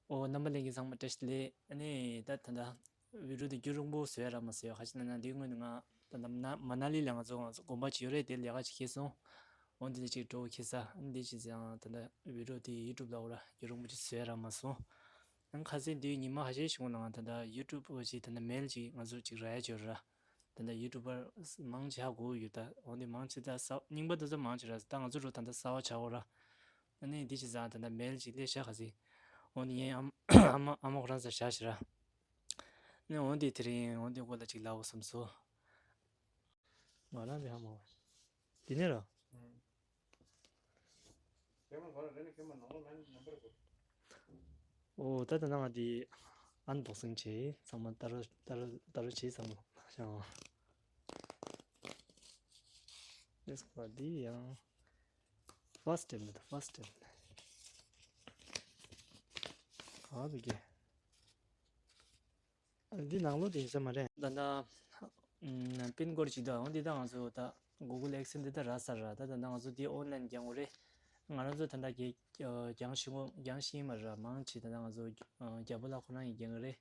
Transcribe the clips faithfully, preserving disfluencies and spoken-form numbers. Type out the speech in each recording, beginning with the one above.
ཨོ། རྣམ་པ་ལྷན་རྒྱས་ཚང་མ་བཀྲ་ཤིས་བདེ་ལེགས། ཨ་ནི་ད་ད་ལྟ་བི་ཌིའོ་དེ་རྒྱུན་རིང་པོ་བཟོ་ཡ་རག་མ་སོང་། ག་ཅི་ན་ན་འདིའི་སྔོན་ནས་ང་ད་ལྟ་མ་ན་མ་ན་ལི་ལ་ང་ཚོ་ང་ཚོ་དགོན་པ་ཅིག་ཡོད་རེད། དེ་ལས་ཀ་ཅིག་ཁེལ་སོང་། འོ་འདི་ལ་ཅིག་འགྲོ་ཁེལ་ས། ཨ་ནི་འདི་ཅིག་ཙང་ད་ལྟ་བི་ཌིའོ་དེ་ཡུ་ཊུབ་ལ་འོ་ར་རྒྱུན་རིང་པོ་ཅིག་བཟོ་ཡ་རག་མ་སོང་། ཨ་ནི་ཁ་སང་འདིའི་ཉི་མ་ཁ་ཤས་ཤིག་གོང་ལ་ང་ད་ལྟ་ཡུ་ཊུབ་ཅིག་ད་ལྟ་མེལ་ཅིག་ང་ཚོ་ཅིག་རག་ཡ་ཅིག་ཡོད་ར། ད་ལྟ་ཡུ་ཊུབ་པར་མང་ཆེ་ཧ་གོ་ཡོད། ད་འོ་འདི་མང་ཆེ་ད་ས་རྙིང་པ་དེ་ཚོ་མང་ཆེ་ར། ད་ང་ཚོ་རུ་ད་ལྟ་གསར་པ་ཆགས་འོ་ར། ཨ་ནི་འདི་ཅི་ཟ་ད་ལྟ་མེལ་ཅིག་སླེབས་ཤག་ག་ཟིག། འོ་ནི་ངའི་ཨམ་ཨ་མ་ཨ་མ་ཁོ་རང་ཚོ་བཞག་ཤག་ར། ཨ་ནི་འོ་འདི་དེ་རིང་འོ་འདི་སྐོར་ལ་ཅིག་ལབ་དགོས་བསམ་སོང་། ང་རང་འདི་ཧ་མ་གོ། འདི་ནས་ར། ཨོ་ད་ད་ནང་འདི་ཨན་བོག་སིང་བྱེད། ཚང་མ་ལྟ་རོགས་ལྟ་རོགས་ལྟ་རོགས་བྱེད་བསམ་བློ་བྱུང་། Let's go. འདི་ཡང་first time་ད་first time་ག་བི་གེ། འདི་ནང་ལོགས་དེ་ཡིན་ས་མ་རེད། ད་ལྟ་པིན་ཀོཌ་ཅིག་འདུག་འོ་འདི་ད་ང་ཚོ་ད་གུ་གལ་ཨེག་སེན་འདི་ད་རག་ས་ར། ད་ད་ལྟ་ང་ཚོ་འདི་ཨོན་ལན་རྒྱག་དགོས་རེད། ང་རང་ཚོ་ད་ལྟ་གི་རྒྱང་ཤིང་ངོ་རྒྱང་ཤིང་མ་ར། མང་ཆེ་ད་ལྟ་ང་ཚོ་རྒྱ་བོད་ལ་ཁོ་རང་ཡིན་རྒྱག་གི་རེད།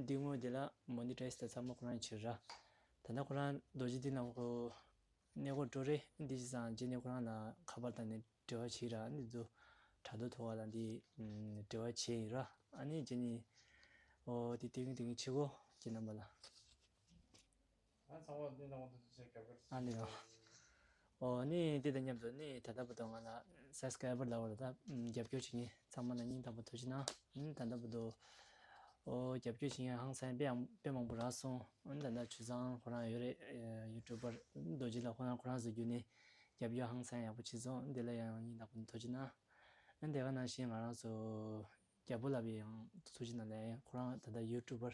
འདི་ངོ་འདི་ལ་མོ་ནི་ཊའིཛ་ད་ཚང་མ་ཁོ་རང་ཡིན་བྱེད་ར། ད་ལྟ་ཁོ་རང་རྡོ་རྗེ་གདན་ལ་ཁོ་གནས་སྐོར་འགྲོ་རེད། འདི་ཅི་ཙང་རྗེས་ནས་ཁོ་རང་ལ་ཁ་པར་བཏང་ནས་འབྲེལ་བ་བྱེད་ར། འདི་ཚོ་དྲ་ཐོག་ཐོག་ལ་འདི་འབྲེལ་བ་བྱེད་ཡིན་ར། ཨ་ནི་རྗེས་ནས་ཨོ་དེ་དེ་རིང་དེ་རིང་བྱེད་གོ་ཁྱེད་རྣམ་པ་ལ། ཨ་ནི་ཨོ་ནི་འདི་དང་མཉམ་དུ་ནི་ད་ལྟ་བར་དུ་ང་ལ་སབ་སི་ཀ་རའི་བར་ལ་བར་ད་རྒྱབ་སྐྱོར་བྱེད་མཁན་ཚང་མ་ལ་སྙིང་ཐག་པ་ཐུགས་རྗེ་གནང་། ཨ་ནི་ད་ལྟ་བར་དུ་ཨོ་རྒྱབ་སྐྱོར་བྱེད་མཁན་ཧང་སང་དཔེ་ཡང་དཔེ་མང་པོ་རག་སོང་། ཨ་ནི་ད་ལྟ་ཆུ་བཟང་ཁོ་རང་ཡོད་རེད། ཡུ་ཊུབ་པར་རྡོ་རྗེ་ལགས་ཁོ་རང་ཁོ་རང་ཚོ་བརྒྱུད་ནས་རྒྱབ་སྐྱོར་ཧང་སང་ཡག་པོ་བྱེད་སོང་། འདི་ལ་ཡང་སྙིང་ཐག་པ་ནས་ཐུགས་རྗེ་གནང་། ཨ་ནི་དེ་ག་ནང་བཞིན་ང་རང་ཚོ་རྒྱ་བོད་ལ་བའི་ཡང་ཐུགས་རྗེ་གནང་ལ་ཡང་ཁོ་རང་ད་ལྟ་ཡུ་ཊུབ་པར་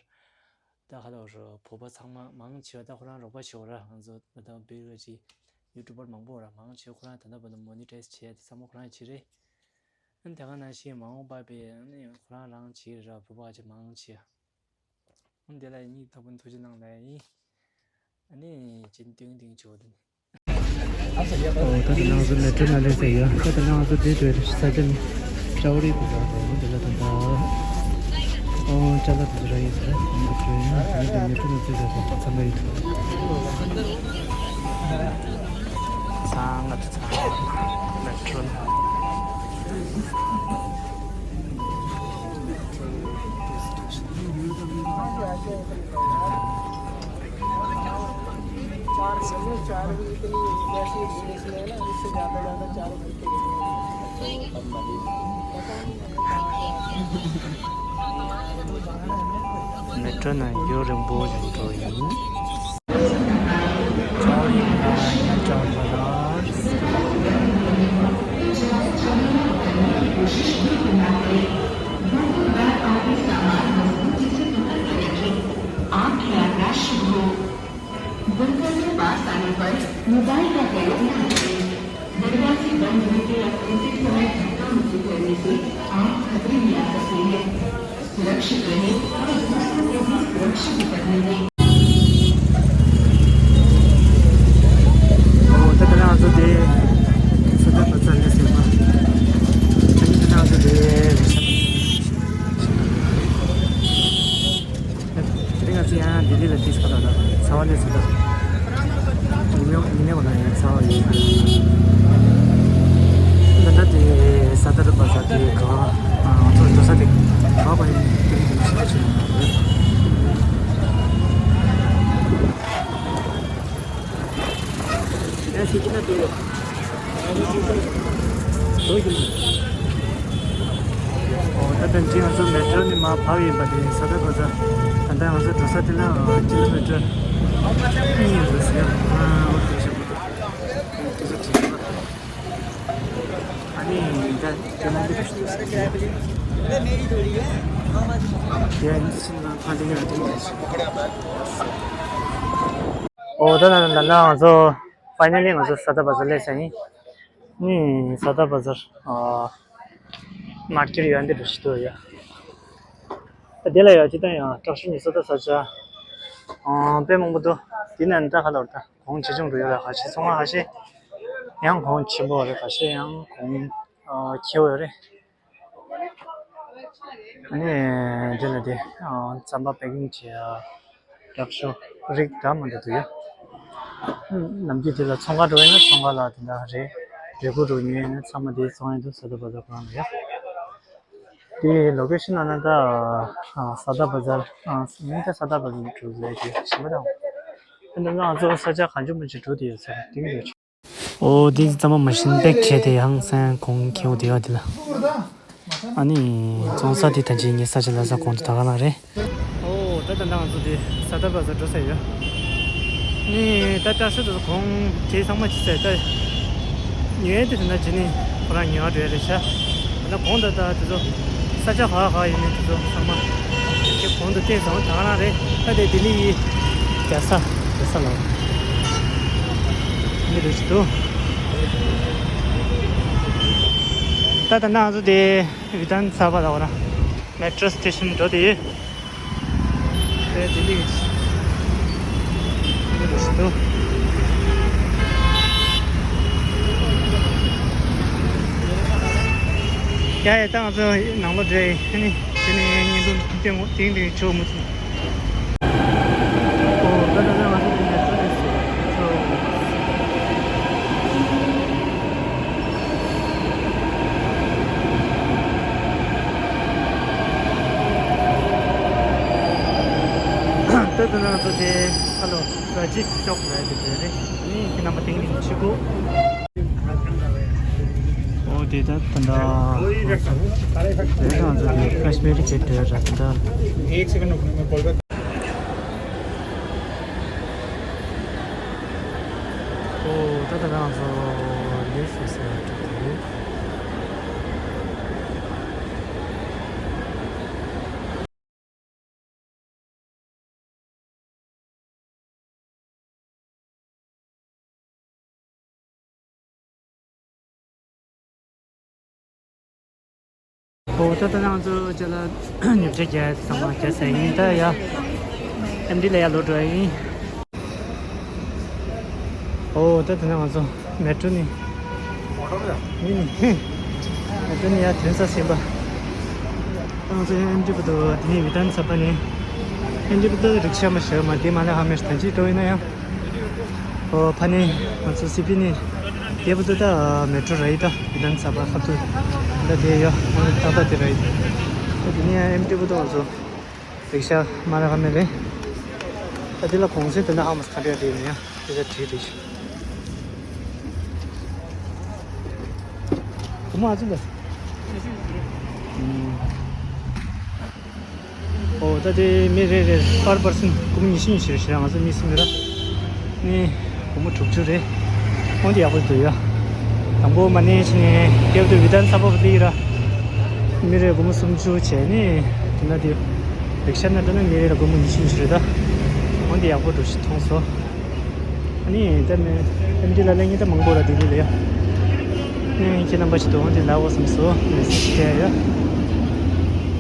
ད་ཁ་ལོ་རོ་བོད་པ་ཚང་མ་མང་ཆེ་བ་ད་ཁོ་རང་རོགས་པ་བྱེད་འོ་ར། ང་ཚོ་ད་ལྟ་བོད་ར་ཅིག་ཡུ་ཊུབ་པར་མང་པོ་ར་མང་ཆེ་ཁོ་རང་ད་ལྟ་བར་དུ་མོ་ནི་ཊའིཛ་བྱས་དེ་ཚང་མ་ཁོ་རང་བྱེད་རེད། ཨ་ནི་དེ་ག་ནང་བཞིན་མ་འོངས་པ་བའི་ཨ་ནི་ཁོ་རང་རང་བྱེད་ར་བོད་པ་ཅིག་མང་ཆེ། འདི་ལ་སྙིང་ཐག་པ་ནས་ཐུགས་རྗེ་གནང་ལ་ཡིན། ཨ་ནི་ཅི་ཏིང་ཏིང་བྱོས་དེ་ནི། ཨོ་ད་ད་ང་ཚོ་མེ་ཊྲོ་ནང་སླེབས་ས་ཡོད། ད་ད་ང་ཚོ་འདི་འགྲོ་ས་ཆ་ནི་ཅའོ་རི་བ་ཛར་དང་འདི་ལ་ད་ད་ཨོ་ཅ་ལག་དེ་ཚོ་རག་ཡོད་ས་རེད། ང་ཚོ་འགྲོ་ཡིན། ང་ཚོ་མེ་ཊྲོ་ནང་སླེབས་ས་ཚང་མ་ཡོད། ཚང་མ་ཚང་མ་མེ་ཊྲོ་ནང་། चार, चार भी इतनी वैसी इंग्लिश में है ना, इससे ज्यादा ज्यादा चारों करके। མེ་ཊྲོ་ནང་རྒྱུན་རིང་པོ་ཞིག་འགྲོ་ཡིན། आप की यात्रा शुभ हो। दरवाजे पास आने पर मोबाइल का प्रयोग न करें। दरवाजे बंद होने के या खुलते समय धक्का मुक्की करने से आप खतरे में आ सकते हैं। सुरक्षित रहें और दूसरों को भी सुरक्षित करने दें। ཨོ་ད་ད་ང་ཚོ་དེ་སོ་ད་པ་ཚ་ནས་ཟེར་བ། ད་ང་ཚོ་དེ། དེ་རིང་ང་ཚོ་ཡང་ལྡི་ལི་ལ་ཏིས་ཁ་ལ་ལ་ཚ་བ་ལས་སུ་ད། ཉི་མ་ཉི་མ་འོ་ན་ཡང་ཚ་བ་ཡིན། ད་ལྟ་དེ་ས་ད་རུ་པ་ས་དེ་ག་ང་ཚོ་འགྲོ་ས་དེ་ག་པ་ཡིན་དེ་རིང་དེ་ཤ་ཆེ་ཡང་ཤེས་ཀྱི་ན་དེ། ཨོ་ད་ལྟ་ང་ཚོ་མེ་ཊྲོ་ནས་མར་བབས་ཡིན་པ་དེ་ས་ད་གོ་ས། ད་ལྟ་ང་ཚོ་འགྲོ་ས་དེ་ལ་ཀི་ལོ་མི་ཊར་གཉིས་ཡོད་ཟེར། ཨ་ཨོ་དེ་ཤ་པོ་དེ་ཚོ་དྲིས་པ། ཨ་ནི་ད་དེ་ན་འདི་ཁུ་ཤུ་ཏུ་ས་ཀི་ཡ་ནི་སི་ན་ཕ་ལི་ཡ་དེ་ནི་ཨོ་ད་ན་ད་ན་ང་ཚོ་ཕའི་ནལ་ལི་ང་ཚོ་ས་ད་བ་ཟ་སླེབས་ས་ཡིན། ནི་ས་ད་བ་ཟར་ཨ་མར་ཀེཊ་ཡོད་འདི་འགྲོ་ཤི་ཏོ་ཡ། ད་དེ་ལ་ཡ་ཅི་ད་ཡང་བཀྲ་ཤིས་ནི་ས་ད་ས་ཆ་ཨ་དཔེ་མང་པོ་འདུག་དེ་ནས་ད་ཁ་ལོར་ད་གོང་ཆེ་ཆུང་འགྲོ་ཡོད་ལ་ཁ་ཤས་ཚོང་ཁ་ཁ་ཤས་ཡང་གོང་ཆེན་པོ་རེད། ཁ་ཤས་ཡང་གོང་ཨ་ཁེ་བོ་རེད། ཨ་ནི་འདི་ལ་དེ་རྩམ་པ་པེ་ཀིང་བྱེད་ཡ་ལག་ཤོ་རིགས་འདྲ་མི་འདྲ་འདུག་ཡ། ནམ་རྒྱུན་དེ་ལ་ཚོང་ཁང་འགྲོ་ཡིན་ན་ཚོང་ཁང་ལ་དེ་འདྲ་རེད། འབྲས་བུ་རུ་ཉོས་ཡིན་ན་ཚང་མ་དེ་ཚོང་ཡིན་འདུག་ས་དར་བ་ཛར་ཁོ་རང་ལ་ཡ། དེ་ལོ་ཀེ་ཤན་ལ་ན་ད་ས་དར་བ་ཛར་མིང་ད་ས་དར་བ་ཛར་འགྲོ་ལས་དེ་ཞིམ་པ་དང་། དེ་འདྲ་ང་ཚོ་ས་ཆ་གང་བྱུང་མ་བྱུང་འགྲོ་དེ་ཡོད་ས་དེ་འདྲ། ཨོ་དེ་ཙམ་མ་མ་ཤིན་པེག་བྱས་ཏེ་ཡང་སང་གོང་ཁེའུ་དེ་ཡོད་དེ་ལ། ཨ་ནི་བཙོང་ས་དེ་ད་ཅི་ངའི་ས་ཆ་ལ་ས་གོང་དུ་ད་ག་ན་རེད། ཨོ་ད་ད་ང་ཚོ་དེ་ས་དར་བ་ཛར་འགྲོ་ས་ཡོད། ནི་ད་ད་ཤོ་དུ་གོང་དེ་ཚང་མ་ཅི་ཟེར་ད། ཉོས་དེ་ད་ཅི་ནི་ཁོ་རང་ཉོ་བ་འགྲོ་ཡ་རེད་ཤག་ད་གོང་དུ་ད་དེ་ཚོ་ས་ཆ་ག་ག་ཡིན་ནི་དེ་ཚོ་ཚང་མ་ཁྱེད་གོང་དུ་བལྟས་སོང་། ད་ག་ན་རེད། ད་དེ་ལྡི་ལི་ཡི་རྒྱལ་ས་རྒྱལ་ས་ལ་མི་རེ་ཞིག་འདུག་ད་ད་ང་ཚོ་དེ་བི་ཏན་ས་བ་ལ་འོ་ན་མེ་ཊོ་སི་ཊེ་ཤན་འགྲོ་དེ་ཡོད། དེ་ལྡི་ལི་གི་མི་རེ་ཞིག་འདུག་ཡ་ཡ་ད་ང་ཚོ་ནང་ལོགས་འགྲོ་ཡིན། ཨ་ནི་དེ་ནས་བརྙན་ཐུང་སྟོན་དེང་དེང་ཆོག་མི་ཐུབ། ཨོ་ད་ད་ད་ང་ཚོ་དེ་ནས་ཚོ་རེད་ཟེར་ཚོ། ད་ད་ང་ཚོ་དེ་ཧ་ལོ་ར་ཇིབ་ཤོག་རེད་དེ་རེད། ནི་ཁྱེད་རྣམ་པ་དེང་དེང་ཆུ་གོ། ཨོ་དེ་ད་ད་ད་དེ་ང་ཚོ་དེ་ཀ་ཤི་མིར་གྱི་དེ་ར་ད། एक सेकंड रुकना, मैं call back. ཨོ་ད་ད་ང་ཚོ་ལེ་ཤོ་ཟེར་བ་འགྲོ་གི་ཡོད། ཨོ་ད་ལྟ་ང་ཚོ་ཅ་ལག་ཉོ་ཆ་རྒྱག་ཚང་མ་རྒྱག་ཚར་ཡིན། ད་ཡ་ཨེམ་ཌི་ལ་ཡ་ལོག་འགྲོ་ཡ་ཡིན། ཨོ་ད་ད་ང་ཚོ་མེ་ཊོ་ནི་མེ་ཊོ་ནི་ཡ་ཐོན་ས་ཟིན་པ། ད་ང་ཚོ་ཨེམ་ཌི་བར་དུ་དེ་ནས་བི་ཏན་ས་པ་ནས་ཨེམ་ཌི་བར་དུ་རིག་ཤ་མ་ཞེ་མ་དེ་མ་ན་ཧ་མེར་ཐང་ཅི་འགྲོ་ཡིན་ན་ཡང་། ཨོ་ཕ་ནི་ང་ཚོ་སི་པི་ནི་རྒྱལ་པོ་ཏུ་ད་མེ་ཊོ་ར་ཡི་ད་བི་ཏན་ས་པ་ཁ་ཐུ་ད་དེ་ཡོད་ཏག་ཏག་དེ་ར་ཡི་ད། དེ་ནི་ཨེམ་ཊི་བུ་ཏོ་ང་ཚོ་རིག་ཤ་མ་ར་ག་མེ་རེད། ད་དེ་ལ་གོང་ཚད་དེ་ན་ཧ་མ་ཁ་འདྲ་དེ་ནི་ཡ་དེ་ད་བྲིས་རེད་ཤི་བུ་མོ་ཨ་ཙི་ལ། ཨོ་ད་དེ་མི་རེ་རེ་པར་པར་སན་སྒོར་མོ་ཉི་ཤུ་ཉི་ཤུ་རེ་ཞེ་ང་ཚོ་མི་སུམ་རེ་ར། ནི་སྒོར་མོ་དྲུག་ཅུ་རེ། འོན་ཏེ་ཡག་པོ་འདུག་ཡ། དང་པོ་མ་ནས་ཕྱིན་ནས་སྐྱབས་དུ་བི་ཏན་ས་པོ་ལི་ར། མི་རེ་སྒོར་མོ་སུམ་ཅུ་བྱས་ནི། དེ་ན་དེ་རིག་ཤ་ན་འགྲོ་ན་མི་རེ་ལ་སྒོར་མོ་ཉི་ཤུ་ཉི་ཤུ་རེ་ད། འོན་ཏེ་ཡག་པོ་འདུག་ཞིག་མཐོང་སོང་། ཨ་ནི་ད་ནི་ཨེམ་ཌི་ལ་ལེན་ཉིན་ད་མང་པོ་ར་དེ་ལི་ལ་ཡ། ནི་ཁྱེད་རྣམ་པ་ཞིག་ཏུ་འོང་དེ་ལ་འོ་བསམ་སོ་མེ་སེ་ཇི་སྐྱེལ་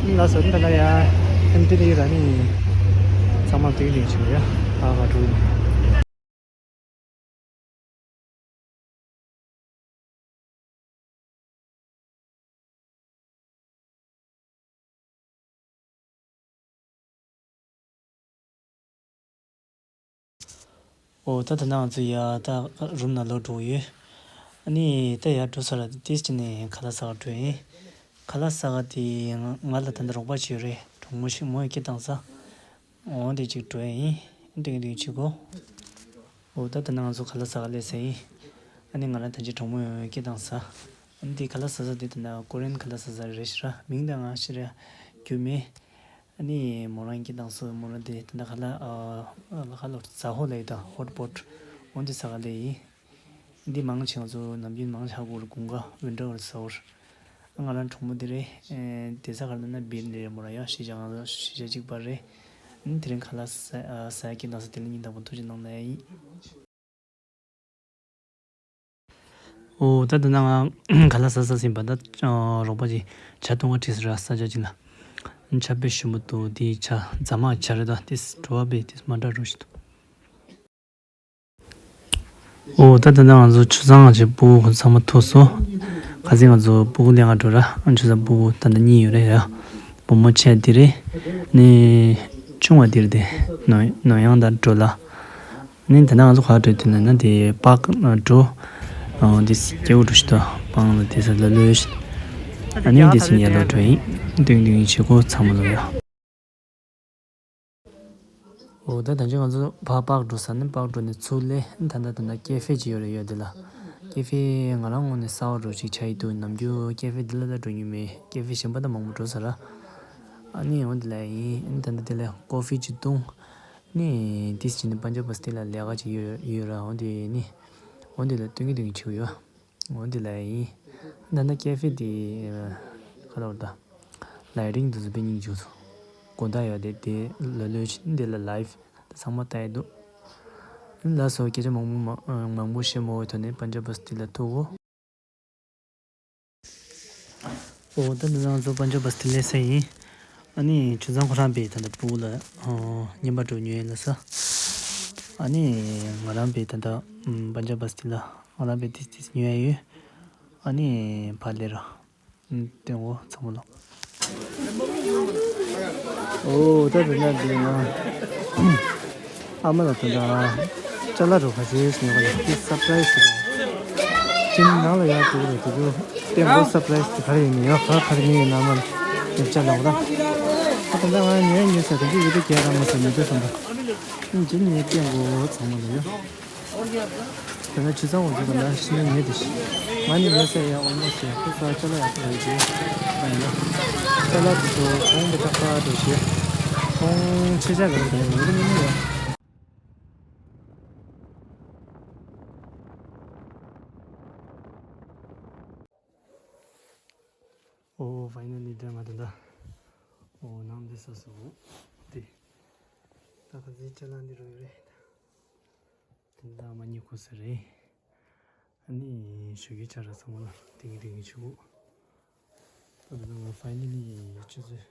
ཡ། ལ་སོ་ད་ལ་ཡ་ཨེམ་ཌི་ལི་ར་ནི་ཚང་མ་དེ་ལི་ཆུ་ཡ་ཨ་ག་ཀྲུ། ཨོ་ད་ད་ནང་ང་ཚོ་ཡ་ད་རུམ་ནང་ལོག་འགྲོ་ཡོད། ཨ་ནི་ད་ཡར་འགྲོ་ས་ལ་ཏིས་ཅི་ནས་ཁ་ལག་ཟ་ག་འགྲོ་ཡིན། ཁ་ལག་ཟ་ག་དེ་ང་ང་ལ་ད་ལྟ་རོགས་པ་བྱེད་ཡོད་རེད། གྲོགས་མོ་ཞིག་མོ་ཡི་སྐད་བཏང་ས། འོ་དེ་ཅིག་འགྲོ་ཡ་ཡིན། འདི་འདི་ཅིག་གོ། འོ་ད་ད་ནང་ང་ཚོ་ཁ་ལག་ཟ་ག་སླེབས་ས་ཡིན། ཨ་ནི་ང་རང་ད་ཅི་གྲོགས་མོ་ཡི་སྐད་བཏང་ས། ཨ་ནི་དེ་ཁ་ལག་ཟ་ས་དེ་ད་ན་ཀོ་རེན་ཁ་ལག་ཟ་ས་རེད་ཤི་ར། མིང་ད་ང་ཤི་ར་རྒྱུས་མེད། ཨ་ནི་མོ་རང་གིས་བཏང་སོང་། མོ་རང་དེ་ད་ལྟ་ཁ་ལག་ཨ་ཁ་ལག་ཟ་ཧོ་ལ་ཡི་ད་ཧོ་ཊི་པོ་ཊི་འོ་འདི་ཟ་ག་ལེ་ཡིན། འདི་མང་ཆེ་ང་ཚོ་ནམ་རྒྱུན་མང་ཆེ་ཧ་གོ་རུ་དགུན་ཁ་ཝིན་ཊར་ཟ་ཧོར། ང་རང་གྲོགས་མོ་དེ་རེད། ཨེ་དེ་ས་ག་རེ་ན་བིར་ནི་རེད། མོ་རང་ཡ་ཤི་ཅང་ང་ཚོ་ཤི་ཅང་གཅིག་པ་རེད། ཨ་ནི་དེ་རིང་ཁ་ལག་ཟ་ཟ་ཡ་གི་ནང་ས་དེ་ལ་ཉིན་དང་པོ་ཐུགས་རྗེ་གནང་ན་ཡ་ཡིན། ཨོ་ད་ད་ནང་ང་ཁ་ལག་ཟ་ཟ་ཟིན་པ་ད་རོགས་པ་ཅིག་ཇ་བཏུང་བ་ཁྲིད་ཟེར་ར་ས་ཆ་ཅིག་ལ། ཇ་དཔེ་ཞིམ་པོ་འདུག་འདི་ཇ་རྫ་མ་ཇ་རེད་ད། འདི་བྲོ་བ་དཔེ་འདི་མ་འདྲ་རུ་ཞིག་འདུག་ཨོ་ད་ད་ནང་ང་ཚོ་ཆུ་ཚང་ང་ཆེ་སྤུ་གུ་ཚང་མ་ཐུག་སོང་། ཁ་སང་ང་ཚོ་སྤུ་གུ་ལེན་ག་འགྲོ་ར། ཆུ་ཚང་སྤུ་གུ་ད་ད་གཉིས་ཡོད་རེད་ཡ། བུ་མོ་ཆེ་འདི་རེད། ནི་ཆུང་བ་འདིར་དེ་ནོ་ནོ་ཡང་དང་འགྲོ་ལ། ནི་ད་ནང་ང་ཚོ་ག་འགྲོ་དུས་ན་ན་དེ་པག་འགྲོ། འདི་སྐྱེ་བོ་འགྲོ་ཞིག་ཏོ་པང་ལ་དེ་ས་ལ་ལོས་ཤིག་ཨ་ནི་འདི་སི་ཉལ་ལོ་འགྲོ་ཡིན། ཏིང་ཏིང་ཆེ་གོ་ཚང་མ་ལོ་ཡ། འོ་ད་ད་ཅི་ང་ཚོ་ཕ་པག་འགྲོ་ས་ནི་པག་འགྲོ་ནས་ཚུར་ལས་ད་ད་ད་ད་ཀེ་ཧྥེ་ཅིག་ཡོད་རེད་ཡོད་དེ་ལ། ཀེ་ཧྥེ་ང་རང་ངོས་ནས་གསར་པ་འགྲོ་ཅིག་ཆ་ཡི་འདུག་ནམ་རྒྱུན་ཀེ་ཧྥེ་འདི་ལ་ད་འགྲོ་མྱོང་མེད། ཀེ་ཧྥེ་གཞན་པ་ད་མང་པོ་འགྲོ་ས་ར། ཨ་ནི་འོ་འདི་ལ་ཡིན་ད་ད་དེ་ལ་ཀོ་ཧྥེ་ཅིག་བཏུང་། ནི་དེ་ཕྱིན་ནི་པན་ཇབ་བ་སི་ཏི་ལ་ལས་ཀ་ཅིག་ཡོད་ཡོད་ར། འོ་འདི་ནི་འོ་འདི་ལ་སྟོན་གི་སྟོན་གི་ཆུ་ཡོད། འོ་འདི་ལ་ཡིན། ད་ནི་ཀེ་ཧྥེ་དེ་ཁ་ལོར་ད་ལའི་ཊིང་དུ་བཟོ་པའི་སྙིང་རྗེ་ཚོ་དགོང་དག་ཡོད་དེ་དེ་ལ་ལོས་འདི་ལ་ལའིབ་ད་ཚང་མ་ལྟ་ཡི་འདུག་ལ་སོ་སྐད་ཆ་མང་པོ་མ་མང་པོ་བཤད་མ་འོས་ཐོག་ནས་པན་ཇབ་བ་སི་ཏི་ལ་ཐུག་གོ། འོ་ད་ནི་རང་ཚོ་པན་ཇབ་བ་སི་ཏི་ལས་ས་ཡིན། ཨ་ནི་ཆུ་ཚང་ཁོ་རང་པའི་ད་ལྟ་སྤུ་གུ་ལ་ཨོ་བརྙན་པར་འགྲོ་ཉོས་ཡིན་ལ་ས། ཨ་ནི་ང་རང་པའི་ད་ལྟ་ཨམ་པན་ཇབ་བ་སི་ཏི་ལ་ང་རང་པའི་ཏིས་ཏིས་ཉོས་ཡ་ཡོད། ཨ་ནི་ཕ་ལེ་ར་ཨམ་སྟོན་འོ་ཚང་མ་ལོ། འོ་ད་དེ་ན་དེ་ན། ཨ་མ་ལ་ད་ལྟ་ཅ་ལག་འགྲོ་ཁ་ཤས་ཤིག་ཉོ་ག་ཡ་དེ་སར་པ་རའི་སི་ཞིག་རེད། ཅིན་ནང་ལ་ཡར་འགྲོ་གི་རེད་དེ་ཚོ་བསྟན་པོ་སར་པ་རའི་སི་དེ་ག་རེ་ཡིན་ནི་ཡོད་ག་ག་རེ་ཉོ་ཡིན་ན་ཨ་མ་ལ་ཉོ་ཅ་ལག་ར། ཨ་ད་ལྟ་ང་ཉོས་ཉོས་ཟེར་དེ་ཚོ་ཡོད་དེ་རྒྱལ་རང་མ་ཟེར་ཉོ་དུས་སམ་པ། ཅིན་ཉེ་བསྟན་པོ་ཚང་མ་ལ་ཡོད། དེ་ན་ཆུ་ཚང་འོག་ཚོ་དང་ལ་ཤི་ན་ཉེ་དེ་ཤི། ང་ནི་ཉེ་ས་ཡ་འོ་ཉེ་ཤི་ཁོ་ཚོ་ཅ་ལག་ཡག་པོ་རེད་ཅེས་ད་ཡོད། ཅ་ལག་དེ་ཚོ་གོང་དུ་ཏག་ཏག་འགྲོ་ཤི། གོང་ཆེ་ཆ་ག་རེ་དེ་ཡོད་མི་ནི་ཡོད། ཨོ་ཕའི་ནལ་ལི་ད་ང་ད་ལྟ་ཨོ་ནང་འདི་ས་སུ་འོ་དེ་ད་ག་ཚོད་ཅ་ལག་འདི་རུ་ཡོད་རེད། དེ་ད་མ་ཉེ་ཁུ་ས་རེད། ཨ་ནི་ཞོགས་ཀས་ཆ་ར་ཚང་མ་ལ་ཏིང་ཏིང་ཆུ་བོ། ད་ད་ང་ཕའི་ནལ་ལི་ཆུ་ཚོད་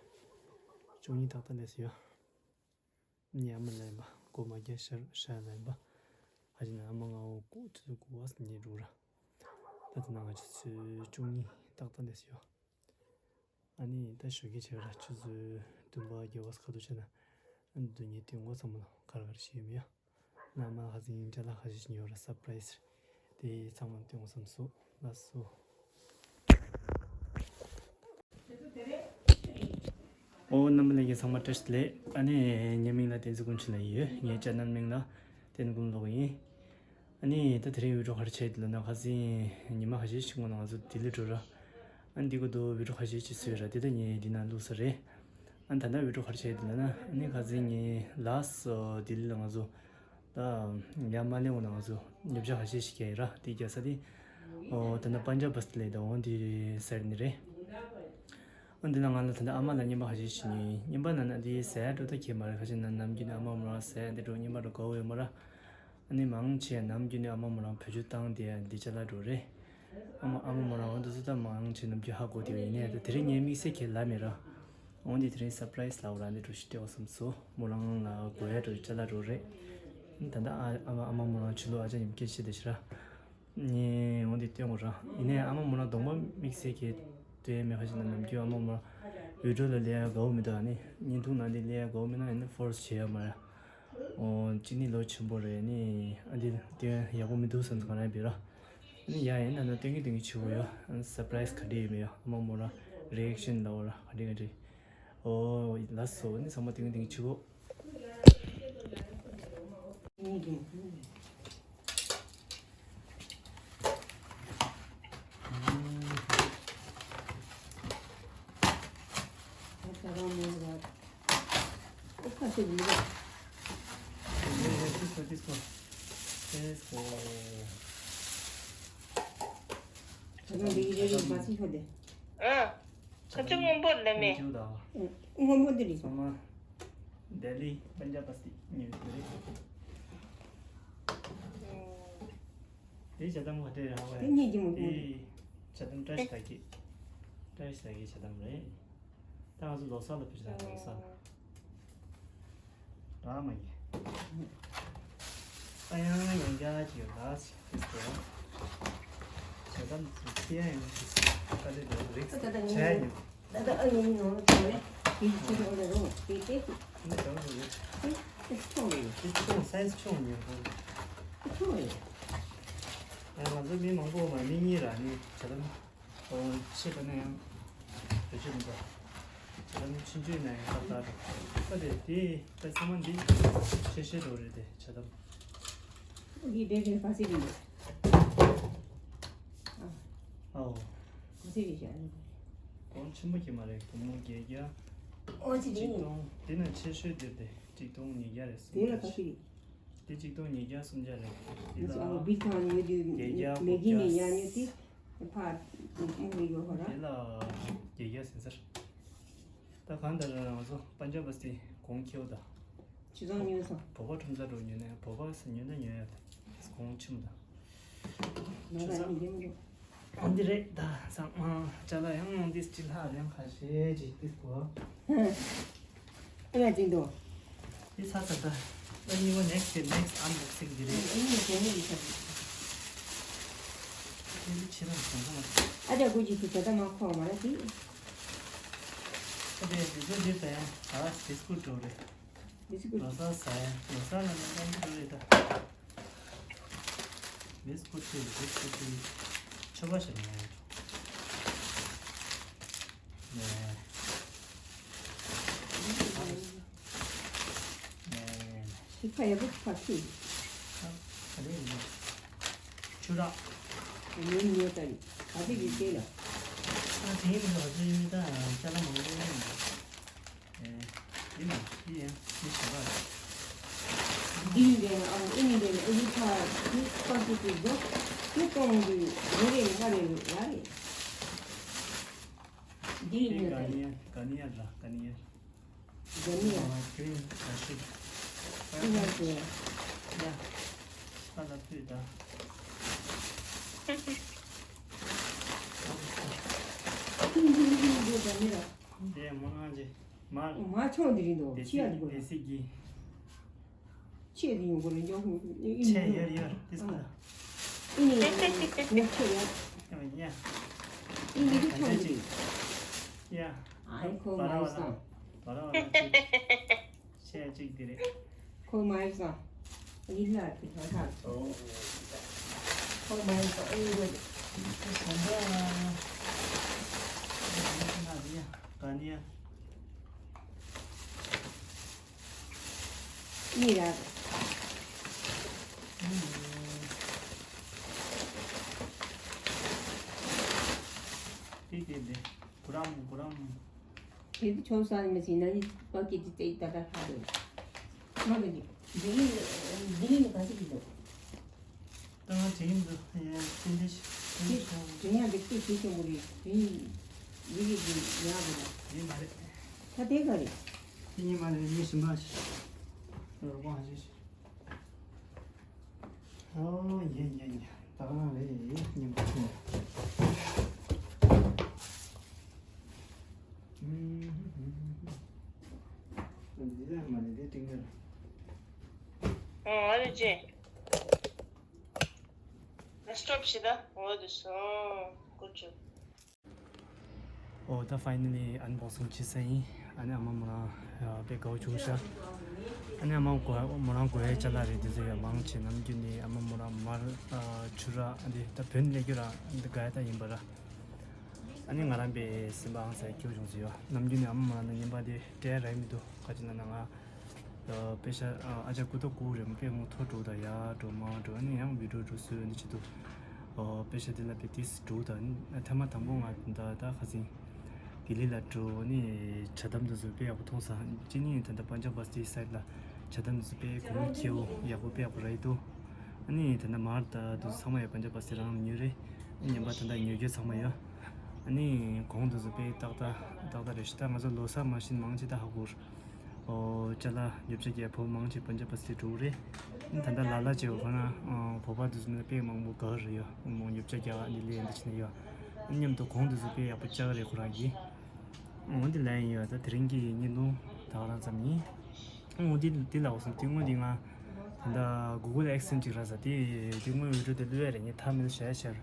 བཅུ་གཉིས་ཏག་ཏག་སླེབས་ཡོད། ཉལ་མ་ལེན་པ་སྒོ་མ་རྒྱག་ཤར་ཤར་ལེན་པ། ཨ་ཅེ་ན་ཨ་མ་ང་འོ་ཀོ་ཆུ་ཚོད་དགུ་བ་ཉལ་འགྲོ་ར། ད་ད་ན་ང་ཆུ་ཚོད་བཅུ་གཉིས་ཏག་ཏག་སླེབས་ཡོད། ཨ་ནི་ད་ཞོགས་ཀས་བྱས་ར་ཆུ་ཚོད་བདུན་པ་བརྒྱད་པ་ཁ་ཐུག་བྱས་ན་ཨ་ནི་དུ་ཉལ་དུས་ངོ་ཚང་མ་ལ་ག་རེ་ག་རེ་ཞིག་ཡོད་མི་ཡ། ན་མ་ཁ་ཚིག་ཅ་ལག་ཁ་ཤས་ཤིག་ཉོ་ར་སར་པ་རའི་སི་དེ་ཚང་མ་སྟོན་དགོས་བསམ་སོང་ལགས་སོ། ཨོ་རྣམ་པ་ལྷན་རྒྱས་ཚང་མ་བཀྲ་ཤིས་བདེ་ལེགས། ཨ་ནི་ངའི་མིང་ལ་བསྟན་འཛིན་ཀུན་ཁྲིད་ལབ་ཡོད། ངའི་ཅེ་ནལ་མིང་ལ་བསྟན་འཛིན་ཀུན་ལོག་ཡིན། ཨ་ནི་ད་དེ་རིང་བི་ཌི་ཡོ་ག་རེ་བྱས་འདུག་ལབ་ན་ཁ་སང་ཉི་མ་ཁ་ཤས་ཤིག་སྔོན་ལ་ང་ཚོ་ལྡི་ལི་འགྲོ་ར། ཨ་ནི་འདི་ག་དུ་བི་ཌི་ཡོ་ཁ་ཤས་ཤིག་བཟོས་ར་དེ་ད་ངས་འདི་ན་བླུགས་ས་རེད། ཨ་ནི་ད་ལྟ་བི་ཌི་ཡོ་ག་རེ་བྱས་འདུག་ལབ་ན་ཨ་ནི་ཁ་སང་ངས་ལགས་སོ་ལྡི་ལི་ལ་ང་ཚོ་ད་ཡར་མ་སླེབས་འོང་ན་ང་ཚོ་ཉོ་ཆ་ཁ་ཤས་ཤིག་རྒྱག་ཡིན་ར་དེ་རྒྱག་ས་དེ་ཨོ་ད་ལྟ་པན་ཇབ་བ་སི་ལས་ད་འོང་དེ་ཟེར་ནི་རེད། ཨ་འདི་ལ་ང་ལ་ད་ལྟ་ཨ་མ་ལ་རྔན་པ་ཁ་ཤས་ཤིག་ཉོས་ཡིན། རྔན་པ་ན་ན་དེ་ཟས་འགྲོ་ད་ཁྱེད་མ་རེད། ཁ་ཤས་ན་ནམ་རྒྱུན་ནས་ཨ་མ་མོ་རང་ཟས་འདི་འགྲོ་རྔན་པ་འགྲོ་དགའ་བོ་ཡོད་མ་ར། ཨ་ནི་མང་ཆེ་ནམ་རྒྱུན་ནས་ཨ་མ་མོ་རང་བེད་སྤྱོད་བཏང་དེ་འདི་ཅ་ལག་འགྲོ་རེད། ཨ་མ་ཨ་མ་མོ་རང་འོ་འདི་ཚོ་ད་མང་ཆེ་ནམ་རྒྱུན་ཧ་གོ་དེ་ཡིན་ནའི་ད་དེ་རིང་ངའི་དམིགས་བསལ་གྱི་ལ་མེད་ར། འོ་འདི་དེ་རིང་སར་པ་རའི་སི་ལ་འོ་ར་འདི་འགྲོ་ཞིག་སྤྲད་འོ་བསམ་སོ་མོ་རང་ལ་དགོས་ཡ་འགྲོ་ཅ་ལག་འགྲོ་རེད། ད་ལྟ་ཨ་ཨ་མ་ཨ་མ་མོ་རང་ཕྱི་ལོགས་ཨ་ཅག་མཉམ་སྐད་ཆ་བཤད་བསྡད་ཤག་ར། ངས་འོ་འདི་སྟོན་དགོས་ར། ཡིན་ནའི་ཨ་མ་མོ་རང་གདོང་པ་དམིགས་བསལ་གྱི་སྟོན་མེད་ཁ་ཅིག་ན་ནམ་རྒྱུན་ཨ་མ་མོ་རང་བི་ཌི་ཡོ་ལ་སླེབས་ཡ་དགའ་བོ་མི་འདུག་ཨ་ནི་བརྙན་ཐུང་ནང་འདི་སླེབས་ཡ་དགའ་བོ་མི་འདུག་ཨ་ནི་ཕོར་སི་བྱེད་ཡ་མ་ར། འོ་གཅིག་ནི་ལོ་ཆེན་པོ་རེད་ནི་ཨ་འདི་སྟོན་ཡག་པོ་མི་འདུག་བསམ་ཚུལ་གང་རེད་པས་ར། ཨ་ནི་ཡ་ཡིན་ན་ན་སྟོན་གི་སྟོན་གི་ཆུ་བོ་ཡོད། ཨ་ནི་སར་པ་རའི་སི་ག་འདྲ་ཡོད་མེད་ཡོད་ཨ་མ་མོ་རང་རི་ཨེག་ཤན་ལ་འོ་ར་ག་འདྲ་ག་འདྲ། ཨོ་ལགས་སོ་ནི་ཚང་མ་སྟོན་གི་སྟོན་གི་ཆུ་བོ། ཨ། ཁ་ཆེ་སྔོན་པོ་ལས་མེད། སྔོན་པོ་འདི་རེད། ཚང་མ་ལྡི་ལི་པན་ཇབ་བ་སི་ཏི་ཉོས་ཡོད་རེད། དེ་ཇ་དམ་ག་དེ་རང་བས། དེ་ཉིད་ཀྱི་མོ་དེ་ཇ་དམ་བཀྲ་ཤིས་དར་རྒྱས། བཀྲ་ཤིས་དར་རྒྱས་ཇ་དམ་རེད། ད་ང་ཚོ་ལོ་གསར་ལ་ཕེབས་ཤག་ལོ་གསར། རང་མ་ཡིན། ཨ་ཡང་ཡང་རྒྱ་ཅིག་ཡོད་ད་ཅིག་ཕེབས་ཏེ། ཇ་དམ་ཚོ་ཁྱི་ཡང་ཡང་ཅིག་ཀ་ལེ་ལོ་རིགས་ཆ་ཡ་ཉོ། ད་ལྟ་ཨ་ནི་ནང་ལ་ཐོན་ནས། དེ་ཡི་ཆེད་དུ་འོ་ལེ་རོ་དེ་དེ་དེ་ནི་གང་རེད། དེ་དེ་ཆུང་རེད། དེ་ཆུང་སའི་ཛི་ཆུང་ཉོས་ཁོང་། དེ་ཆུང་རེད། ང་ཚོ་མི་མང་པོ་མ་མི་གཉིས་ར་ནི་བྱ་དམ། ཨོ་ཆེ་པ་ན་ཡང་བེད་སྤྱོད་མི་འདུག་བྱ་དམ་ཆུང་ཆུང་ན་ཡང་ཏག་ཏག་རེད། ད་དེ་དེ་ད་ཚང་མ་འདི་ཆེ་ཤོས་རོ་རེད། དེ་བྱ་དམ། འདི་འདྲ་འདྲ་ག་ཚད་རེད། ཨ། ཨའོ། ག་ཚད་རེད་བྱ་དམ། གོང་ཆེན་པོ་གྱི་མ་རེད། སྒོར་མོ་བརྒྱད་བརྒྱ། ཨོ་ཅི་རེད། གཅིག་སྟོང་། དེ་ན་ཆེ་ཤོས་དེ་རེད། གཅིག་སྟོང་ཉིས་བརྒྱ་རེད། སུམ་བརྒྱ། དེ་ལ་ག་ཚད་རེད། དེ་གཅིག་སྟོང་ཉིས་བརྒྱ་སུམ་བརྒྱ་རེད། དེ་ལ་ཨ་བིལ་ཐང་ཡོད་དུས་བརྒྱད་བརྒྱ་མེ་གི་ནས་ཉར་ཉོ་དེ་ཕར་ཨེ་རེད་ཡོད་ཧོ་ར། དེ་ལ་བརྒྱད་བརྒྱ་ཟིན་སར། ད་གང་ལྟར་ང་ཚོ་པན་ཇབ་པ་སི་གོང་ཁེའུ་དང་། ཇི་ལྟར་ཉོས་སོང་། བོད་པ་ཁྲོམ་ས་འགྲོ་ཉོས་ནས་བོད་པ་སི་ཉོས་ན་ཉོས་ཡ་དེ་གོང་ཆེན་པོ་དང་། ང་ལ་ནི་ཡོང་འགྲོ། འོ་འདི་རེད། ད་སང་མ་ཅ་ལག་ཡང་འདི་སྤྱི་ལྷག་ཡང་ཁ་ཤས་ཅིག་ཏིས་གོ། ཨ་ཡ་ཅིང་དུ། འདི་ཚ་ཚ་ད། ཨ་ནི་བ་next day next unboxing འདི་རེད། ཨ་ནི་གོང་མོ་འདི་ཚ་ཚ། འདི་ཕྱི་རང་གོང་གོང་མ། ཨ་ཅག་གུ་ཅིག་ཏུ་ད་ལྟ་མ་ཁོ་མ་ར་དེ། ཨ་དེ་འདི་ཚོ་འདི་ད་ཡང་ད་བི་སི་ཀུ་ཊི་འགྲོ་རེད། ལོ་གསར་ཟ་ཡ། ལོ་གསར་ལ་ནི་ལྟ་འདི་རེད་ད། མིས་ཀུ་ཤི་རེད། མིས་ཀུ་ཤི་ཆོ་ག་ཞིག་མ་ཡོང་། ནས། ནས། ཤི་ཁ་ཡག་པོ་ཁ་ཁི། ཁ་ཁ་ལེ་ཡིན། ཆུ་རག་ཉོ་ཉོ་ད་ནི་ག་ཚོད་ཡོད་དེ་ལ། ཨ་དེ་ཡིན་ད་ག་ཚོད་ཡིན་ད་ཅ་ལག་མང་པོ་ཡིན། ཨེ། ཡིན་ན་ཡིན་ཡང་མི་ཞིག་ལ། འདི་ཡིན་པས་ཨ་ཨེ་མི་འདྲ་ནི་ཨ་ཡུ་ཁ་འདི་ཁ་ཅིག་གི་འདུག་འདི་གཏོང་གི་རེ་རེ་ལྔ་རེ་ལྔ་རེ། འདི་ཡིན་ན་ག་ནི་ཡ་ག་ནི་ཡ་ལ་ག་ནི་ཡ། ག་ནི་ཡ། ཨ་ཁྱོད་ཡིན་ག་ཤི། ཨེ་ཡ་ཟེར། ཡ། ཁ་ལ་ཕུད་ད། ཁྱོད་ཡིན་ཡིན་ཡིན་འདི་ག་ནི་ར། འདི་མོ་ནང་ཅི། མར། མ་ཆོག་འདི་རིང་དུ་ཕྱི་ཡ་འདི་གོ། ཆེད་དུ་ཡོང་གོ་རེ་འཇོག་ཧུ་ཨི་ཨི་ཆེ་ཡར་ཡར་ཏིས་ཀ་ཨི་ནི་ཡ་ཆེ་ཡ་ཨི་ནི་གི་ཆོག་འདི་ཡ་ཨི་ནི་གི་ཆོག་འདི། ཡ། ཨའི་ཁོ་མ་སང་། བ་ར་བ་ར་ཆེ་ཡ་གཅིག་འདི་རེད། ཁོ་མ་སང་། ཨི་ལ་ཏི་ཁ་ཁ། ཁོ་མ་སང་ཨི་རེད། ག་ནི་ཡ། གཉིས་ར། དེ་དེ་དེ། བུ་རམ་བུ་རམ། དེ་དུ་ཆོག་ས་མི་སྲིད་ན་ནི་པ་ཀི་དེ་ཏེ་ད་ད་ཧ་རེ། མ་གི་འདི་ལི་འདི་ལི་ནི་ག་ཚོད་ཀྱི་འདུག་ད་ང་དྲན་གྱི་འདུག་ཡ་དེ་འདྲ་ཞིག་དེ་འདྲ་ཞིག་ཡོང་། དྲན་ཡ་འདི་སྐད་ཆེ་ཆེན་པོ་རེད། དེ་ཡིན་ཡི་གེ་འདི་ཡག་གི་རེད། ཡིན་མ་རེད། ད་དེ་ག་རེད། དེ་ཡིན་མ་རེད། མི་གཞན་པ་ཞིག་རོགས་པ་ཞིག་ཞིག་ཨོ་ཡ་ཡ་ཡ། ད་ག་རང་རེད། སྙན་པོ་ཐོན། འདི་ལ་མ་ནི་དེ་ཏིང་ངེར། ཨོ་ཨ་རེ་ཅེ། ལེ་སི་ཊོབ་ཞིག་ད། འོ་དུ་སོང་། ཀུ་ཅུ། ཨོ་ད་ཕའི་ནལ་ལི་ཨན་བོག་སིང་བྱེད་ས་ཡིན། ཨ་ནི་ཨ་མ་མོ་རང་དཔེ་དགའ་བོ་བྱུང་ཤག་ཨ་ནི་ཨ་མ་གོ་མོ་རང་གོ་ཡའི་ཅ་ལག་རེད། དེ་ཚོ་ཡང་མང་ཆེ་ནམ་རྒྱུན་ནས་ཨ་མ་མོ་རང་མར་ཆུ་ར་འདི་ད་བོད་ནས་སླེབས་རྒྱུ་ར་འདི་དགའ་ཡ་ད་ཡིན་པ་ར། ཨ་ནི་ང་རང་པའི་སེམས་པའང་ས་ཡ་སྐྱོ་བྱུང་ཟེར་ཡོད། ནམ་རྒྱུན་ནས་ཨ་མ་མོ་རང་ནས་ཉན་པ་དེ་སྤྲད་ར་མི་འདུག་ག་ཅི་ན་ན་ང་། པེ་ཤ་ཨ་ཅག་ཀུ་ཏོ་ཀུ་རེ་མོ་པེ་མོ་ཐོ་འགྲོ་དང་ཡ་འགྲོ་མ་འགྲོ་ཨ་ནི་ཡང་བི་ཌིའོ་འགྲོ་སུ་འདི་ཆེད་དུ། པེ་ཤ་དེ་ལ་པེ་ཏིས་འགྲོ་དང་ཐ་མ་དང་པོ་ང་ད་ད་ཁ་སིང་ལྡི་ལི་ལ་འགྲོ་ནི་ཇ་དམ་དུ་སུ་པེ་ཡག་པོ་མཐོང་ས་ཅི་ནི་ད་ད་པན་ཇབ་བ་སི་ཏི་སའིད་ལ་ཇ་དམ་དུ་སུ་པེ་གོང་ཁེ་བོ་ཡག་པོ་པེ་ཡག་པོ་རེད་དོ། ཨ་ནི་ད་ད་མར་ད་དུ་ཚང་མ་ཡ་པན་ཇབ་བ་སི་ཏི་རང་ཉོས་རེད། ཉན་པ་ད་ད་ཉོ་རྒྱུ་ཚང་མ་ཡོད། ཨ་ནི་གོང་དུ་སུ་པེ་ཏག་ཏག་ཏག་ཏག་རེད་ཤི། ད་ང་ཚོ་ལོ་གསར་མ་ཤིན་མང་ཆེ་ད་ཧ་གོ་ར། ཨོ་ཅ་ལག་ཉོ་ཆ་རྒྱག་བོད་མང་ཆེ་པན་ཇབ་བ་སི་ཏི་འགྲོ་གི་རེད། ད་ལྟ་ལ་ལ་ཅེ་བ་ཁོ་ན་བོད་པ་དུ་སུ་ནི་དཔེ་མང་པོ་ག་རེ་ཡོད་མོ་ཉོ་ཆ་རྒྱག་ཨ་ནི་ལས་འདི་ཆེ་ནི་ཡོད། མཉམ་དུ་གོང་དུ་སུ་དཔེ་ཡག་པོ་ཅག་རེད་ཁོ་རང་གི། འོ་འདི་ལ་ཡིན་ཡོད་ད་དེ་རིང་གི་བརྙན་ཐུང་ད་ག་རང་ཙམ་ཡིན། འོ་འདི་འདི་ལ་འོ་སོང་དེ་སྔོན་འདི་ང་ད་ལྟ་གུ་གུལ་ཨེག་སེན་ཅིག་རག་ས་དེ་དེ་སྔོན་བི་ཌིའོ་དེ་བླུགས་ཡ་རེད། ངས་ཐ་མལ་ཤ་ཤར་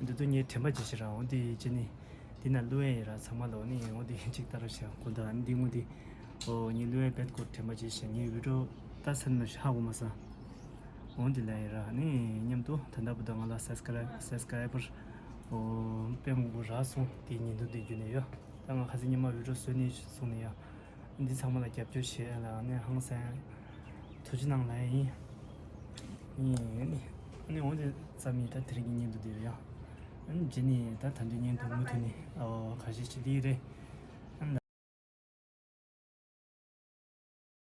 འདི་དུ་ངས་དྲན་པ་ཅི་ཞིག་ར་འོ་འདི་ཅི་ནི། དེ་ན་བླུ་ཡ་ཡིན་ར། ཚང་མ་ལོ་ནི་ངོ་དེ་གཅིག་ལྟ་ར་ཤ་ཁོ་ད་འདི་ངོ་དེ་ཨོ་ངའི་བླུ་ཡ་བེད་ཀོ་དྲན་པ་ཅིག་ཤ་ངའི་བི་ཌིའོ་ལྟ་ཚར་ན་ཤ་ཧ་གོ་མ་ས། འོན་ཏེ་ལ་ཡིན་ར་ནི་མཉམ་དུ་ད་ལྟ་བུ་ད་ང་ལ་སབ་སི་ཀ་རའེབ་སབ་སི་ཀ་རའེ་བར་ཨོ་དཔེ་མང་པོ་རག་སོང་། དེ་ཉིན་དུ་དེ་རྒྱུ་ནས་ཡོད། ད་ང་ཁ་སང་ཉི་མ་བི་ཌིའོ་བཟོས་ནས་སོང་ནས་ཡ། འདི་ཚང་མ་ལ་རྒྱབ་སྐྱོར་བྱེད་ལ་ནི་ཧང་སང་ཐུགས་རྗེ་གནང་ལ་ཡིན། ཡིན་ནི་ནི་འོན་ཏེ་ཙམ་ཡིན། ད་དེ་རིང་གི་ཉིན་དུ་དེ་རེད་ཡ། ཨ་ནི་རྗེས་ནས་ད་ད་འདི་ཉིན་དུ་མུ་མཐུད་ནས་ཨོ་ཁ་ཤས་ཤིག་དེ་རེད།